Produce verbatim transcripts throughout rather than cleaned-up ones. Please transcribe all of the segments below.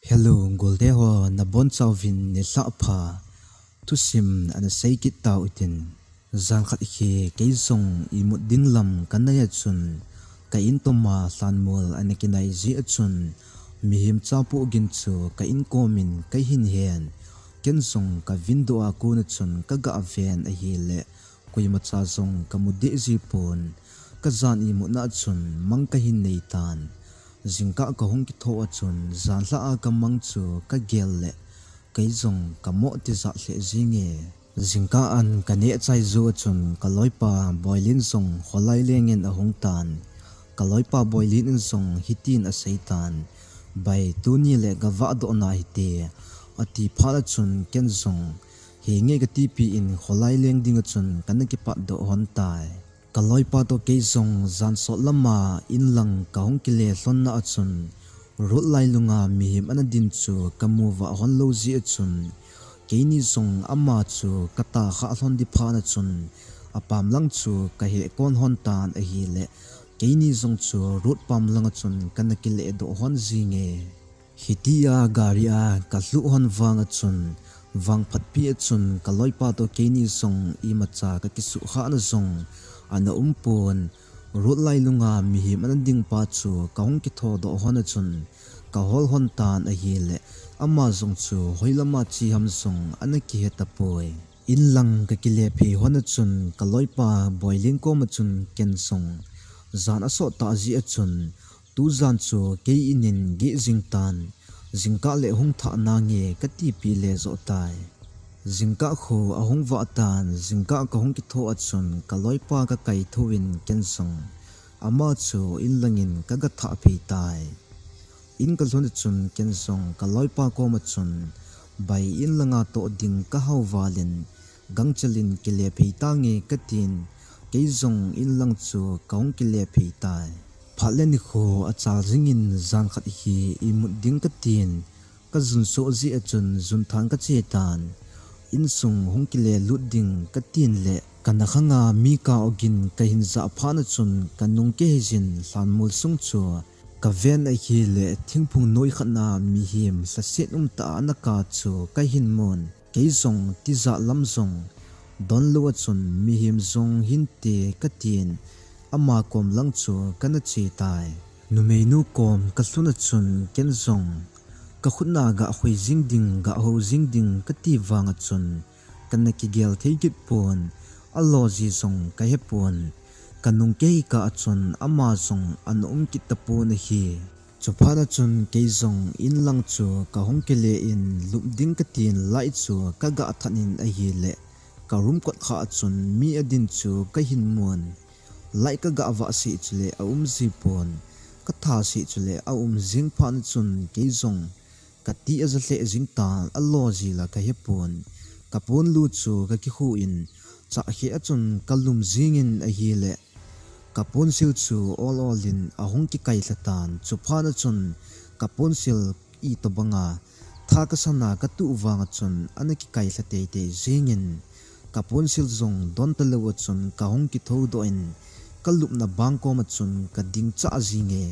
Hello, golte ho, nabonchauvin nilhah pha. Thusim ana sei kit tau hitin. Jan khat hi kei jong imut ding lam kanei a chun, ka in toma lhanmol ana kinai jeh a chun, mihem chapoh gin chu ka in komin kahin hen. Ken jong ka window a kon a chun ka ga ven ahile, koimacha jong ka mu deh ji pon. Ka jan imutna a chun mang kahin nei tan. Jingkah ka hung kitho a chun, janlhah a ka mang chu ka gel le, kei jong ka mo tijat lheh jinge. Jingkah an ka neh chai jou a chun, ka loipa Boilin jong kholai lengin ahung tan. Ka loipa Boilin in jong hitin asei tan, "Bai, tuni le ga vah doh nahite," ati phat a chun ken jong, "Henge," katipi in kholai leng ding a chun kana kipat doh hon tai. Ka loipa toh kei jong jan sot lama in lang ka hung kile lhonna a chun, road lailunga mihem ana din chu ka mu vah hon lou jeh a chun, keini jong ama chu ka ta kha lhon di phat a chun, apam lang chu ka heh kon hon tan ahile, keini jong chu road pam lang a chun kana kile doh hon jinge. Hitia gari a ka lhuh hon vang a chun, vangphatpi a chun ka loipa toh keini jong imacha ka kisuhkhahna jong ana um pon. Road lailunga mihem ana ding pa chu ka hung kitho doh hon a chun, ka hol hon tan ahile, ama jong chu hoilama che ham jong ana kihe tapoi. In lang ka kile phei hon a chun, ka loipa Boilin kom a chun ken jong jan asot tah jeh a chun, tujan chu kei in in geh jing tan, jingkah le hung thah nange katipi le joh tai. Jingkah khu ahung vah tan, jingkah ka hung kitho a chun ka loipa ka kaitho in ken jong ama chu in langin ka ga thah phei tai. In ka lhun a chun ken jong ka loipa kom a chun, "Bai, in langa toh ding ka hau valin, gangchel in kile phei tange," katin, kei jong in lang chu ka hung kile phei tai. Phat le nikho achal jingin jan khat hi imut ding katin, ka jun soh jeh a chun jun thang ka che tan. Insung hung kile lut ding katin le, ka nakhanga mi ka ogin ka hin jah phat a chun ka nung kihei jin lhanmol sung chu ka ven ahile thingphung noi khat na mihem lhaset um tah a ana kap chu ka hin mun. Kei jong tijat lam jong don lou a chun mihem jong hinte katin ama kom lang chu kana che tai. Numeinu kom ka lhun a chun ken jong ka khutna ga khoi jing ding, ga ho jing ding kati vang a chun kana kigel thei kit pon, alo ji jong ka he pon. Ka nung kihei kah a chun ama jong ana um kit tapon ahi. Chuphat a chun kei jong in lang chu ka hung kile in lup ding katin light chu ka ga that in ahile, ka room kot khat a chun mi adin chu ka hin mun. Light ka ga vah seh chule aum ji pon, ka tha seh chule aum jing phat a chun kei jong ka ti aja lheh jing tan, alo ji la ka he pon. Ka pon lu chu ka kikhu in, chah kheh a chun ka lum jingin ahile, ka ponsil chu ol ol in ahung kikai lha tan. Chuphat a chun ka ponsil itobanga tha ka sana ka tuh vang a chun ana kikai lha teitei jingin, ka ponsil jong don talou a chun ka hung kitho doh in, ka lupna bang kom a chun ka ding chah jinge.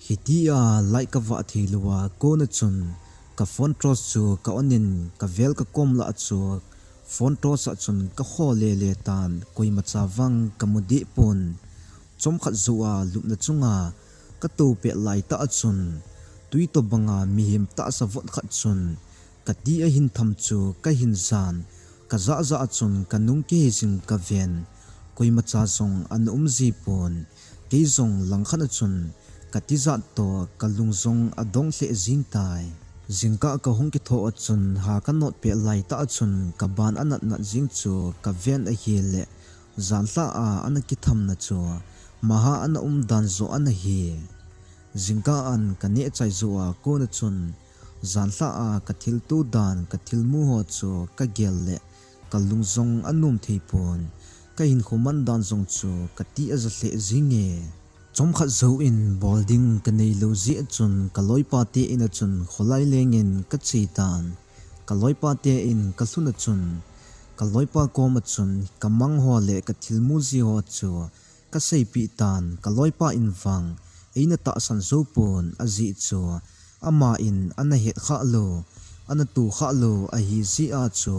Hitia light ka vah thei lou a kon a chun ka phone torch chu ka on in, ka vel ka kom lah a chu phone torch a chun ka kho lele tan, koimacha vang ka mu deh pon. Chomkhat jou a lupna chunga ka to pet lai tah a chun, tui tobanga mihem tahsa vot khat chun ka ti ahin tham chu ka hin jan. Ka jah jah a chun ka nung kihei jing ka ven. Koimacha jong ana um ji pon. Kei jong langkhat a chun ka tijat toh ka lung jong adong lheh jing tai. Jingkah ka hung kitho a chun ha ka not pet lai tah a chun ka ban anat nat jing chu ka ven ahile, janlhah a ana kithamna chu maha ana um dan joh ana hi. Jingkah an ka neh chai jou a kon a chun, janlhah a ka thilto dan, ka thilmu ho chu ka gel le, ka lung jong anom thei pon. Ka hinkho man dan jong chu ka ti aja lheh jinge. Chomkhat jou in bol ding ka nei lou jeh a chun ka loipa te in a chun kholai lengin ka che tan. Ka loipa te in ka lhun a chun, ka loipa kom a chun ka mang ho le ka thilmu ji ho chu ka seipeh tan. Ka loipa in vang eina tahsan jou pon, ajeh chu Ama in ana het khah lou, ana tu khah lou ahi jeh a chu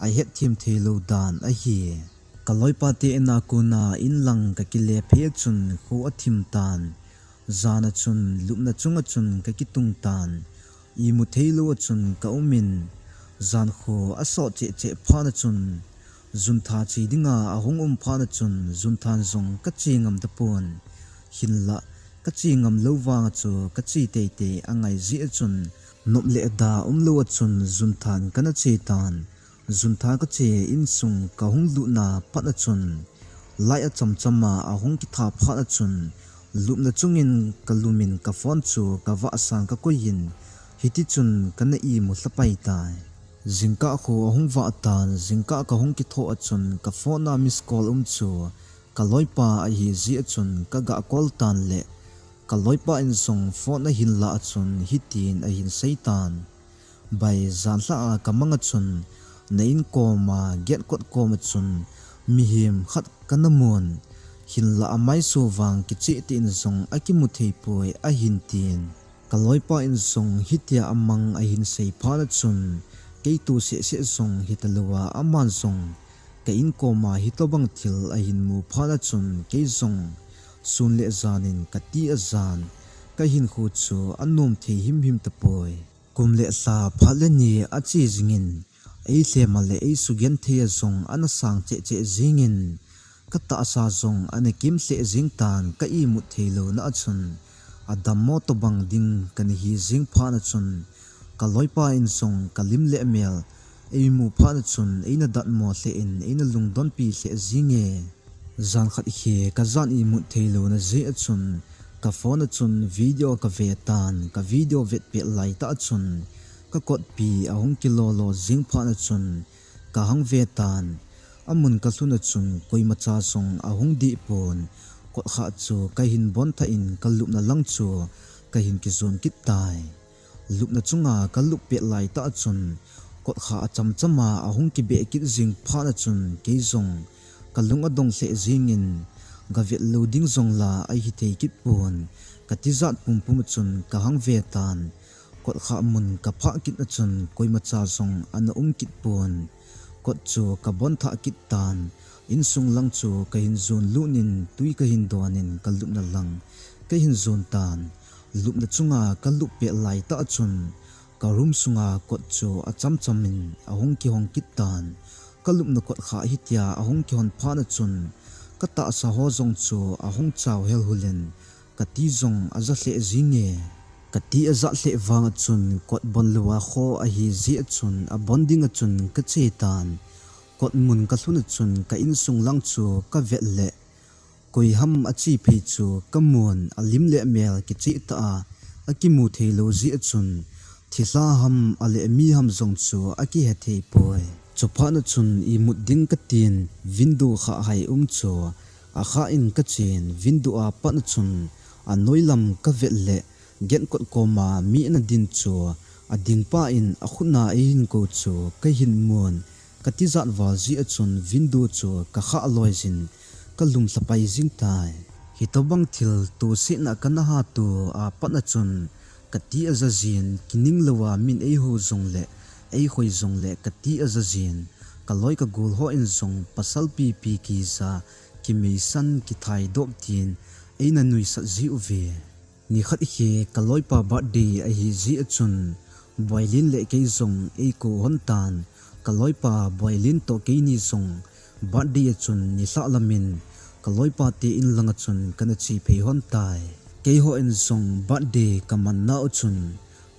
ahet thim thei lou dan ahi. Ka loipa te in a kona in lang ka kile phei a chun kho athim tan. Jan a chun lupna chunga chun ka kitung tan. Imu thei lou a chun ka um in, jan kho asot cheh cheh phat a chun, juntha che dinga ahung um phat a chun, junthan jong ka che ngam tapon. Hinlah, ka che ngam lou vang a chu ka che teitei angai jeh a chun, nop le da um lou a chun junthan kana che tan. Juntha ka che insung ka hung lutna phat a chun, light achamcham a ahung kitha phat a chun, lupna chungin ka lum in ka phone chu ka vah sang ka koi in, hiti chun kana imu lhapai tai. Jingkah kho ahung vah tan, jingkah ka hung kitho a chun ka phone a miss call um chu ka loipa ahi jeh a chun ka ga call tan le ka loipa in jong phone ahin lah a chun hitin ahin sei tan. Bai, janlhah a ka mang a chun, na in kom a gate kot kom a chun mihem khat kana mun. Hinlah amai so vang kicheh tah in jong akimu thei poi ahin tin. Ka loipa in jong hitia amang ahin sei phat a chun, kei tu seh seh jong hita lou a aman jong ka in kom a hitobang thil ahin mu phat a chun kei jong sun le jan in ka ti a jan, ka hinkho chu anom thei himhim tapoi. Kum le lha phat le ni ache jingin, ei lhem a le ei sugenthei a jong ana sang cheh cheh jingin, ka tahsa jong ana kim lheh jing tan ka imut thei louna a chun, adammo tobang ding kana hi jing phat a chun, ka loipa in jong ka lim le mel ei mu phat a chun eina datmo lheh in eina lungdonpi lheh jinge. Jan khat hi ka jan imut thei louna jeh a chun, ka phone a chun video ka ve tan, ka video vet pet lai tah a chun, ka kotpi ahung kilolo jing phat a chun, ka hang ve tan. Amun ka lhun a chun, koimacha jong ahung dih pon, kotkha chu ka hin bon thah in ka lupna lang chu ka hin kijon kit tai. Lupna chunga ka lup pet lai tah a chun, kotkha achamcham a ahung kibeh kit jing phat a chun kei jong ka lung adong lheh jingin, ka vet lou ding jong la ahi thei kit pon, ka tijat pumpum a chun ka hang ve tan. Kotkha mun ka phah kit a chun koimacha jong ana um kit pon. Kot chu ka bon thah kit tan. Insung lang chu ka hin jon lut in tui ka hin don in ka lupna lang ka hin jon tan. Lupna chunga ka lup pet lai tah a chun, ka room sunga kot chu achamcham in ahung kihong kit tan. Ka lupna kotkha hitia ahung kihon phat a chun, ka tahsa ho jong chu ahung chau helhul in, ka ti jong aja lheh jinge. Ka ti ajat lheh vang a chun, kot bon lou a kho ahi jeh a chun, abon ding a chun ka che tan. Kot mun ka lhun a chun, ka insung lang chu ka vet le, koi ham ache phei chu ka mun, alim le mel kicheh tah a, akimu thei lou jeh a chun, thilha ham ale mi ham jong chu akihe thei poi. Chuphat a chun imut ding ka tin, window kha hai um chu, akha in ka chen, window a pat a chun, anoi lam ka vet le, gate kot kom a mi ana din chu, ading pa in akhut a eihin kou chu ka hin mun, ka tijat val jeh a chun window chu ka kha loi jin, ka lum lhapai jing tai. Hitobang thil tu seh na kana ha tu a pat a chun, ka ti aja jin, kining lou a min eiho jong le, eikhoi jong le, ka ti aja jin, ka loi ka gol ho in jong pasal pipi kija, kimeisan kithai dop tin, eina nuisat ji uve. Nikhat hi ka loipa birthday ahi jeh a chun, Boilin le kei jong eikou hon tan, ka loipa Boilin toh keini jong birthday a chun nilhah lam in ka loipa te in lang a chun kana che phei hon tai. Keiho in jong birthday ka man nau chun,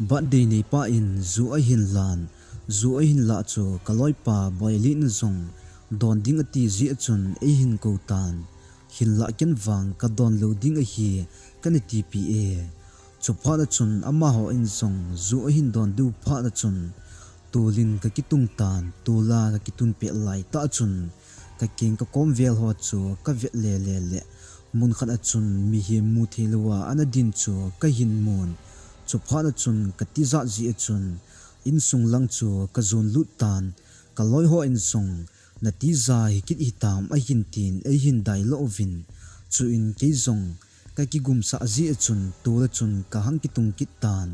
birthday neipa in ju ahin lan, ju ahin lah chu ka loipa Boilin in jong don ding ati jeh a chun eihin kou tan. Hinlah ken vang ka don lou ding ahi, kana tipi e. Chuphat a chun amaho in jong ju ahin don diu phat a chun, tol in ka kitung tan, tol a ka kitun pet lai tah a chun, ka keng ka kom vel ho chu ka vet le le le, mun khat a chun mihem mu thei lou a ana din chu ka hin mun. Chuphat a chun ka tijat jeh a chun, insung lang chu ka jon lut tan, ka loi ho in jong, na tija hi kit hitam ahin tin, eihin dai lou vin. Chuin kei jong, ka kigumsah jeh a chun, tol a chun ka hang kitung kit tan.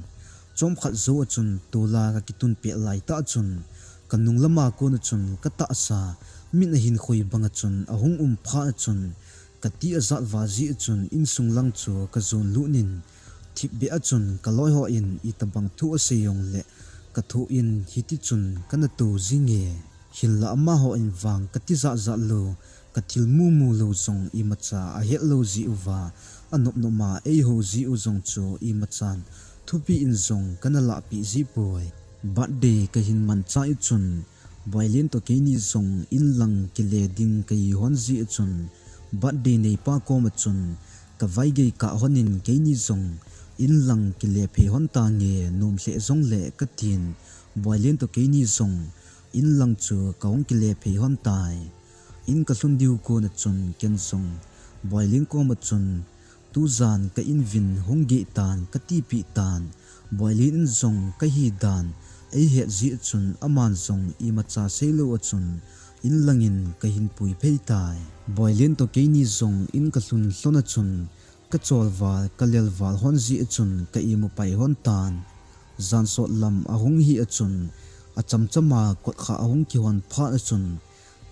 Chomkhat jou a chun tola kakitun pet laitah a chun, kanung lama kona chun katahsa, min ahin khoi banga chun ahung um phat a chun, kati ajat val jeh a chun insung lang chu kajon lut in, thipbeh a chun kaloi hon itobang thu asei jongle, kathoh in hiti chun kana tou jinge. Hinla amahon vang kati jatjat lou, kathil mumu lou jong imacha ahet lou jeh uva, anopnop a eihou jeh u jong chu imachan thupi in jong kana lahpeh jipoi. Birthday kahin manchai chun, Boilen toh keini jong inlang kile ding kahi hon jeh a chun, birthday neipa koma chun kavaigei kah hon in keini jong inlang kile phei hon tange, nom lheh jongle katin, Boilen toh keini jong inlang chu kahung kile phei hon tai. In kalhun diu kona chun ken jong Boilen koma chun, tujan ka in vin hung geh tan, katipeh tan. Boilen in jong kahi dan eihet jeh a chun aman jong imacha seilou a chun inlang in kahin pui phei tai. Boilen toh keini jong in kalhun lhon a chun, kacholval kalelval hon jeh a chun ka imu pai hon tan. Jan sot lam ahung hi a chun, achamchama kotkhah ahung kihon phat a chun,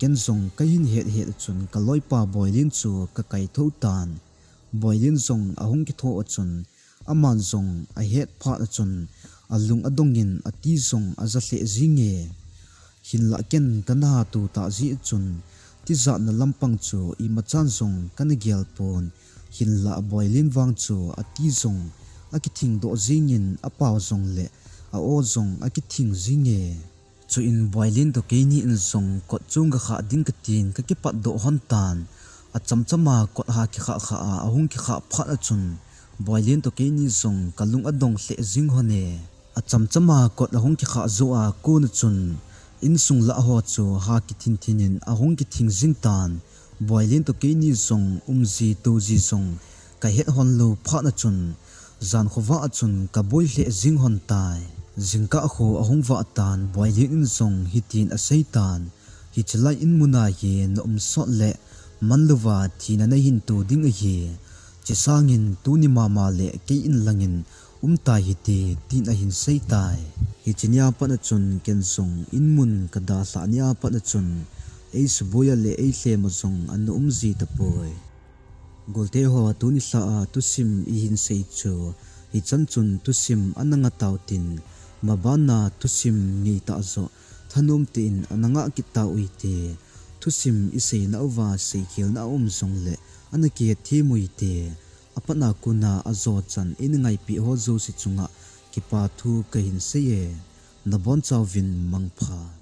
ken jong kahin hethet a chun kaloipa Boilen chu kakaithou tan. Boilen jong ahung kitho a chun, aman jong ahet phat a chun, alung adong in ati jong aja lheh jinge. Hinlah ken kana hatu tah jeh a chun, tijatna lampang chu imachan jong kana gel pon. Hinlah Boilen vang chu ati jong akithing doh jingin, apao jongle a-o jong akithing jinge. Chuin Boilen toh keini in jong kot chung kakhah ding katin kakipatdoh hon tan. Achamchama kot ha kikhah khah a ahung kikhah phat a chun, Boilen toh keini jong kalung adong lheh jing hon e. Achamchama kot ahung kikhah jou a kona chun, insung lah ho chu ha kithing thing in ahung kithing jing tan. Boilen toh keini jong umji toji jong kahet hon lou phat a chun, jan khovah a chun kaboi lheh jing hon tai. Jingkah kho ahung vah tan, Boilen in jong hitin asei tan, hiche lai in muna hi na um sot le manlouva thina nahin to ding ahi. Chesangin tuni mama le kei inlangin um tai hite, tin ahin sei tai. Hiche nia pat a chun ken jong in mun kadalhah nia pat a chun, eisuboi a le eilhem a jong ana umji tapoi. Golte ho, tuni lha a thusim ihin sei chu hichan chun thusim ana ngah tau tin, mabana thusim ngeitah joh thanom tah in ana ngah kit tau hite. Thusim isei nauva seikhelna aum jongle ana kihethem u hite. Apatna kona ajochan eina ngaipi ho jouse chunga kipa thu kahin sei e. Nabonchauvin mangpha.